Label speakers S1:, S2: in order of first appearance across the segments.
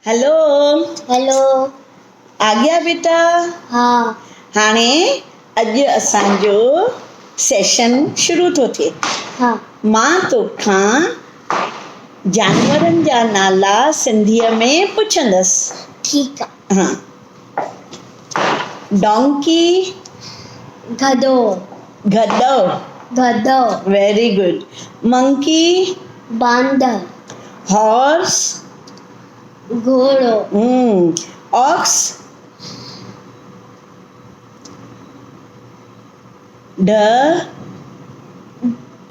S1: Hello.
S2: Hello.
S1: آ گيا بيٽا.
S2: ها.
S1: هاڻي اڄ اسان جو سيشن شروع ٿو ٿئي.
S2: ها.
S1: مان توکان جانورن جا نالا سنڌيء ۾ پڇندس.
S2: ٺيڪ آ.
S1: ها. ڊونڪي.
S2: گڏو.
S1: گڏو.
S2: گڏو.
S1: Very good. Monkey.
S2: باندر.
S1: هارس.
S2: گهوڙو.
S1: آڪس. ڍ.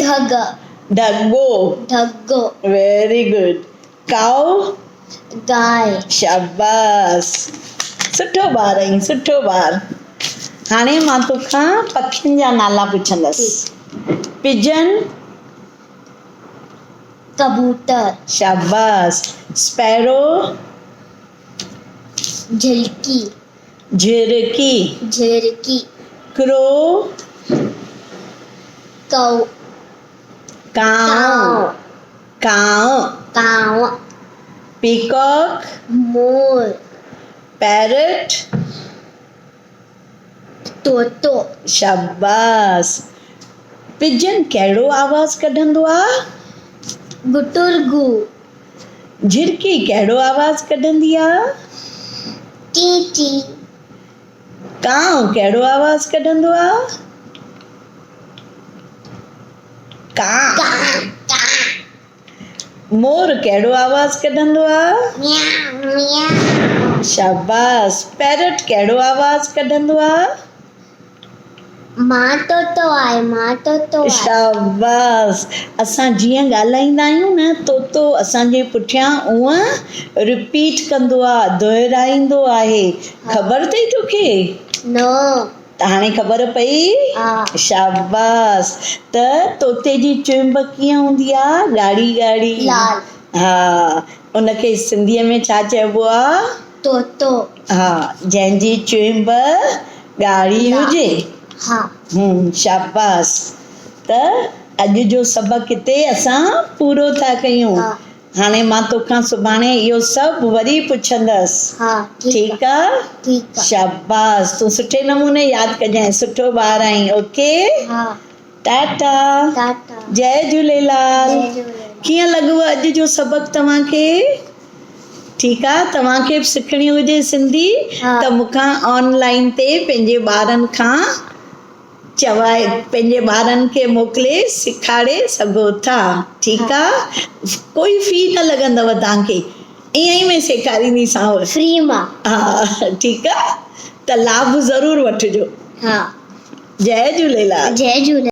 S2: ڍڳ.
S1: ڍڳو.
S2: ڍڳو.
S1: Very good. ڪائو.
S2: گاء.
S1: شاباس سٺو ٻار آهين سٺو ٻار. هاڻي مان توکان پکين جا نالا پڇندس. پجن.
S2: ڪبوتر.
S1: شاباس. اسپيرو.
S2: جهرڪي.
S1: جهرڪي.
S2: جهرڪي.
S1: ڪرو.
S2: ڪئو.
S1: ڪانء. ڪانء.
S2: ڪانء.
S1: پيڪاڪ.
S2: مور.
S1: پيرٽ.
S2: طوطو.
S1: شاباس. پجن ڪهڙو آواز ڪڍندو آ؟
S2: گٽرگو.
S1: جهرڪي ڪهڙو آواز ڪڍندي آ؟
S2: چي چي.
S1: ڪانء ڪهڙو آواز ڪڍندو آ؟ ڪان. مور ڪهڙو آواز ڪڍندو آ؟
S2: ميان ميان.
S1: شاباس. پيرٽ ڪهڙو آواز ڪڍندو آ؟
S2: مان طوطو آهي مان طوطو آهي.
S1: شاباس. اسان جيئن ڳالهائيندا آهيون نه طوطو اسان جي پٺيان اونء رپيٽ ڪندو آ دهرائيندو آهي. خبر اٿئي توکي؟
S2: نه.
S1: ته هاڻي خبر پئي؟
S2: ها.
S1: شاباس. ته طوطي جي چهنب ڪيئن هوندي آ؟ ڳاڙهي ڳاڙهي.
S2: لال.
S1: ها. ان کي سنڌيء ۾ ڇا چئبو آ؟
S2: طوطو.
S1: ها جنهن جي چهنب ڳاڙهي هجي.
S2: ها.
S1: هم شاباس. ته اڄ جو سبق هتي اسان پورو ٿا ڪيون.
S2: ها.
S1: هاڻي مان توکان سڀاڻي اهو سڀ وري پڇندس.
S2: ها
S1: ٺيڪ آ؟
S2: ٺيڪ آ.
S1: شاباس تون سٺي نموني ياد ڪجانء سٺو ٻار آهين اوڪي.
S2: ها.
S1: ٽاٽا.
S2: ٽاٽا.
S1: جئي جهوليلال.
S2: جئي جهوليلال.
S1: ڪيئن لڳو اڄ جو سبق توهان کي؟ ٺيڪ آ توهان کي به سکڻي هجي سنڌي ته مون کان آن لائين تي پنهنجي ٻارن کان چوائي پنهنجي ٻارن کي موڪلي سيکاري سگهو ٿا ٺيڪ آ ڪوئي في نه لڳندو توهان کي ائين ئي ۾ سيکارينديسانو
S2: فري مان
S1: ها ٺيڪ آ ته لاڀ ضرور وٺجو
S2: ها
S1: جئي جهوليلال.
S2: جئي جهوليلال.